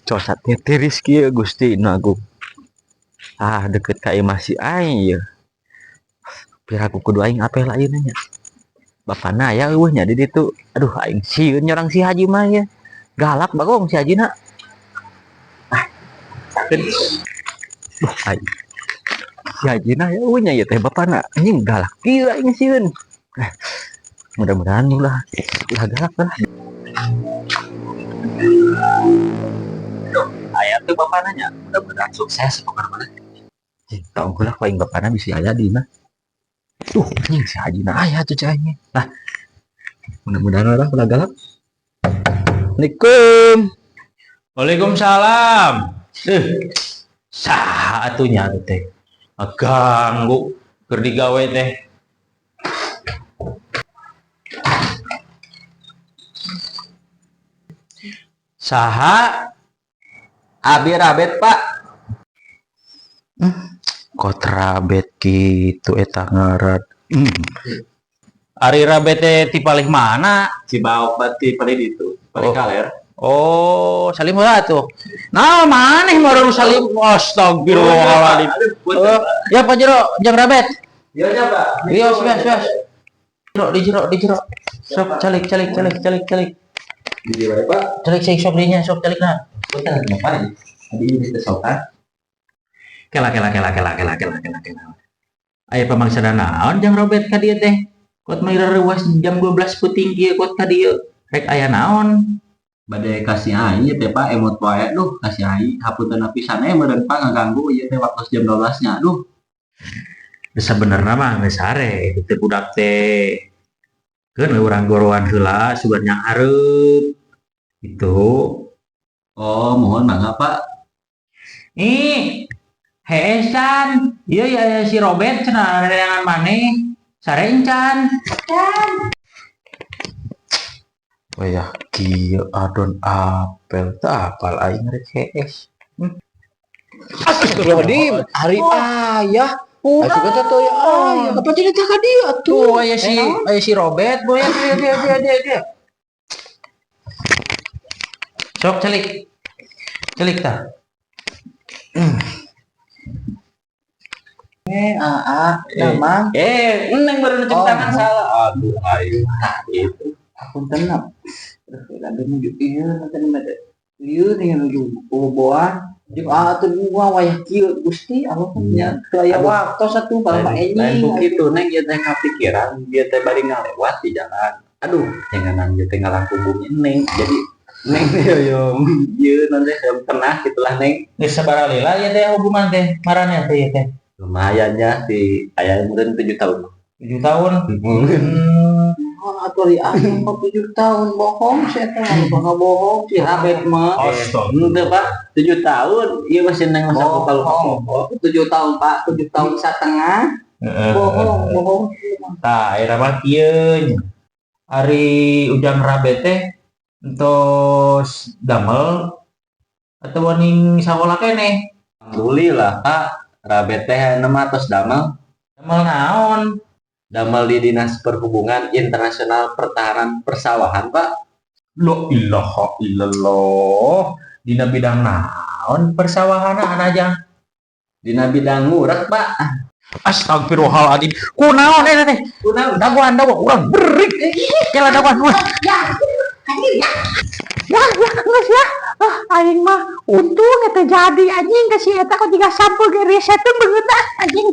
Cuaca teh tiris kieu, Gusti Nu Agung. Ah, deket ka imah si aing ieu. Piraku kudu aing apel ayeuna nya. Bapana aya euweuh nya di ditu? Aduh, aing sieun nyorang si Haji mah ieu. Galak, Bagong, si Hajina. Ah. Duh, aing. Si Hajina ya euweuh nya ieu teh bapana? Anjing, galak kieu aing sieun. Ah, mudah-mudahan ulah ulah galak lah. Duh, aya tuh bapana nya. Mudah-mudahan sukses pokokna mah. Tong lah ku aing bapana bisi aya di imah. Tuh, anjing, si Hajina aya tuh cai aing. Lah, mudah-mudahan lah ulah galak. Assalamualaikum. Waalaikumsalam. Eh, saha atuh nya atuh teh? Ganggu keur digawe teh. Saha? Abi Rabet, Pak. Kot Rabet kitu eta ngaran. Ari Rabet teh ti palih mana? Cibaok berarti palih ditu, palih Oh. kaler. Oh, salim heula atuh. Nah, maneh baru salim. Astagfirullahaladzim. Oh, ya Pak Jero, jang Rabet. Iya nya, Pak. Iya, siap, siap. Jero, di jero, di jero. Sok calik, calik, calik, calik, calik. Di wae, Pak. Calik sih sok dinya, sok calik nah. Punten kenapa ya? Abi ini teh sopan. Kela, kela, kela, kela, kela, kela, kela, kela. Aya pamaksana naon jang Robert ka dieu teh? Kot mah ruas jam 12 peuting kieu kot ka dieu. Rek aya naon? Bade kasih aing ieu teh, Pak, emot wae, duh, kasih aing hapunten pisan meureun, Pak, ngaganggu ieu teh waktu jam 12 nya, aduh. Sabenerna mah geus sare itu teh budak teh. Keun we urang goroan heula sugan nya hareup. Gitu. Oh, mohon mangga, Pak. Ih, heesan. Ieu ya si Robert cenah neangan maneh. Sare encan. Oh ya, kieu adon apel teu apal aing rek hees. Astagfirullahaladzim, hari ayah. Ayo suka teh ya ayah. Apa jadi teh ka dieu atuh? Tuh aya si Robert boy, dia dia dia dia dia. Sok calik. Calik tah. Eh, aa, nama. Eh, neng baru nyuci Oh, tangan salah. Aduh, aing. Nah, itu. Hapunten na. Aduh, lagi nuju ieu nanti mah teh. Ieu dengan nuju boboan. Jeung aa teh gua wayah kieu, Gusti Allah nya teu aya Aduh. waktu satu bal mah Lain lain enjing. ku kitu, Neng, ieu teh kapikiran dia teh bari ngalewat di jalan. Aduh, janganan ieu teh ngalangkung bumi Neng. Jadi Neng yo yo ieu nanti yang pernah gitulah, Neng. Geus sabaraha lila ieu teh hubungan teh maraneh teh ieu teh? Lumayan ya, si aya meureun 7 tahun. 7 tahun. Oh, atuh ari aya mah 7 tahun, bohong si eta mah, bohong si Rabet mah. Astaga. Henteu, Pak, 7 tahun. Ieu masih Neng masa kalau Bohong. 7 tahun, Pak, 7 tahun setengah. Bohong, bohong. Tah, era mah kieu nya. Ari Ujang Rabet teh entos damel atau ning sakola keneh? Alhamdulillah, Pak. Rabet teh ayeuna mah tos damel. Damel naon? Damel di Dinas Perhubungan Internasional Pertahanan Persawahan, Pak. La ilaha illallah. Dina bidang naon persawahana anajang? Dina bidang ngurek, Pak. Astagfirullahaladzim. Kunaon eta teh? Kunaon? Dagoan, dagoan urang berik. Kela dagoan. Wah. Ya, anjing ya. Ya, ya, geus ya. Ah, aing mah untung eta jadi anjing ka si eta kok jiga sampeu ge riseteun beungeutna anjing.